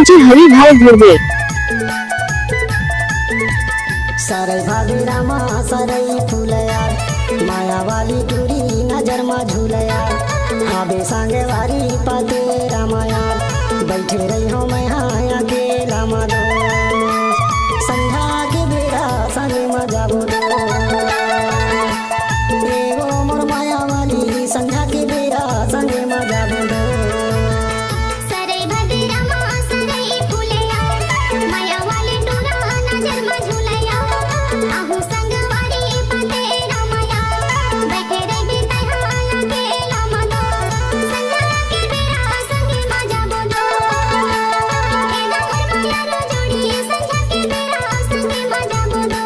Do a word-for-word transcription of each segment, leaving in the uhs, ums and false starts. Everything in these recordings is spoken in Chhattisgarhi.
हरि भाई ध्रुवे। सरई भाभी रामा सरई फूलया, माया वाली टूरी नजर मा झूलया, आबे सांगे वारी पाते रामाया, बैठे रही हो मैं हाँ अकेला मा दो, संझा के बेरा संगे मा जाबो दो। ए वो मोर माया वाली, संझा के बेरा संगे मा जाबो दो। सरई भद्रा मा सरई फूलया, माया वाले टूरा नजर मा झूलया, आहू संग वारी पाते रामाया, बैठे रहिबे तैं हा अकेला मा दो, संझा के बेरा संगे मा जाबो दो। ए दा मोर माया रो जोड़ी, संझा के बेरा संगे मा जाबो दो।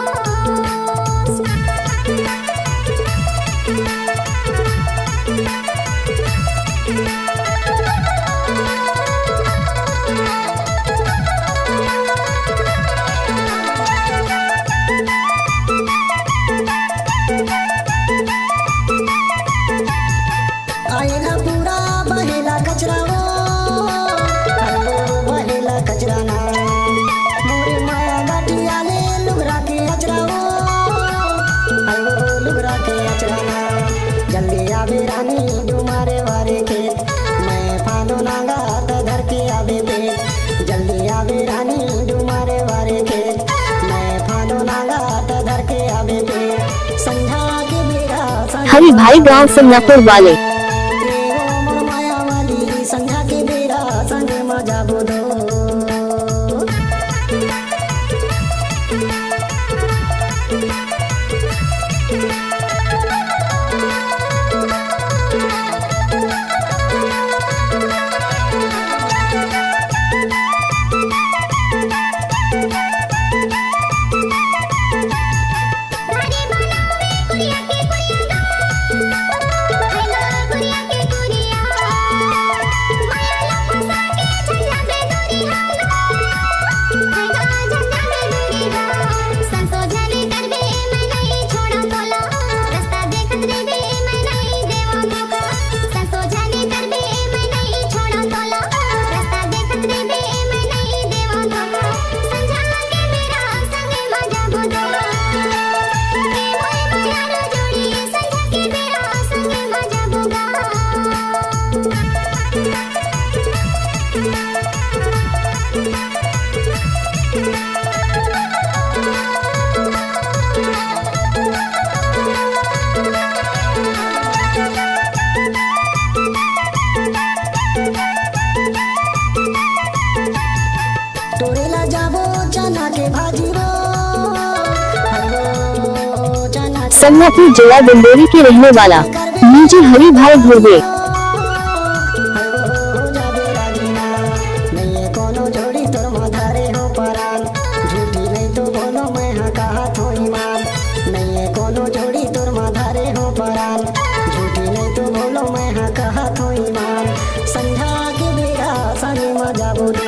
आएला पूरा बहेला कचरा वो, आयो बहेला कचरा ना। मोरे माया गाटिया ले लुगरा के अचरा वो, आयो लुगरा के अचरा ना। जल्दी आबे रानी डुमारे वारे खेत, मैं फानो नांगा त धर के आबे पेट। जल्दी आबे रानी डुमारे वारे खेत, मैं फानो नांगा त धर के आबे पेट। संझा के बेरा संगे हरि भाई गांव सन्नापुर वाले। ए वो मोर माया वाली, संझा के बेरा संगे मा जाबो दो। टोरे ला जाबो चना के भाजी वो, हलवो चना के सन्नापुर जिला डिंडोरी के रहने वाला मीजे हरि भाई ध्रुवे। हलवो जाबे राजीना, नइये कोनो जोड़ी तोर मा धरे हो परान। झूठी नहीं तो बोलो मैं हाँ कहा थो ईमान, नइये कोनो जोड़ी तोर मा धरे हो परान। झूठी नहीं तो बोलो मैं हाँ कहा थो ईमान। संझा के बेरा संगे मा जाबो दो,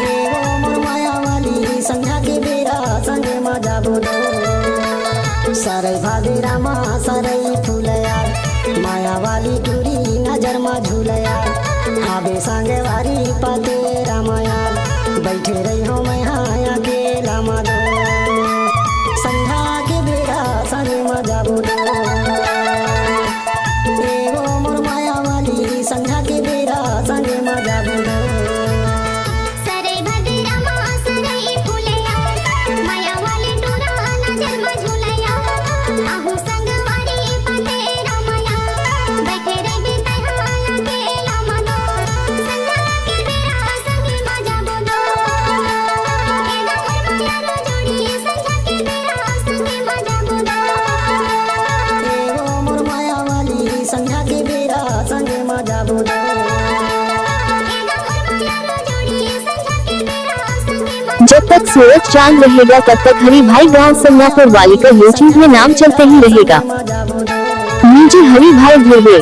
ए वो मोर माया वाली, संझा के बेरा संगे मा जाबो दो। सरई भाभी रामा सरई फूलया, माया वाली टूरी नजर मा झूलया, आबे संगे वारी पाते रामाया, बैठे रही हो मैं हाँ अकेला मा दो, संझा के बेरा संगे मा जाबो दो। ए वो मोर माया वाली, संझा के बेरा संगे मा जाबो दो। सरई भद्रा मा सरई फूलया, माया वाले टूरा नजर मा झूलया, आहू संग वारी पाते रामाया, बैठे रहिबे तैं हा अकेला मा दो, संझा के बेरा संगे मा जाबो दो। ए दा मोर माया रो जोड़ी, संझा के बेरा संगे मा जाबो दो। ए वो मोर माया वाली, संझा के बेरा संगे मा जाबो दो। जब तक सूरज चांद रहेगा, तब तक हरि भाई गांव सन्नापुर वाली का YouTube में नाम चलते ही रहेगा। नीचे हरि भाई ध्रुवे।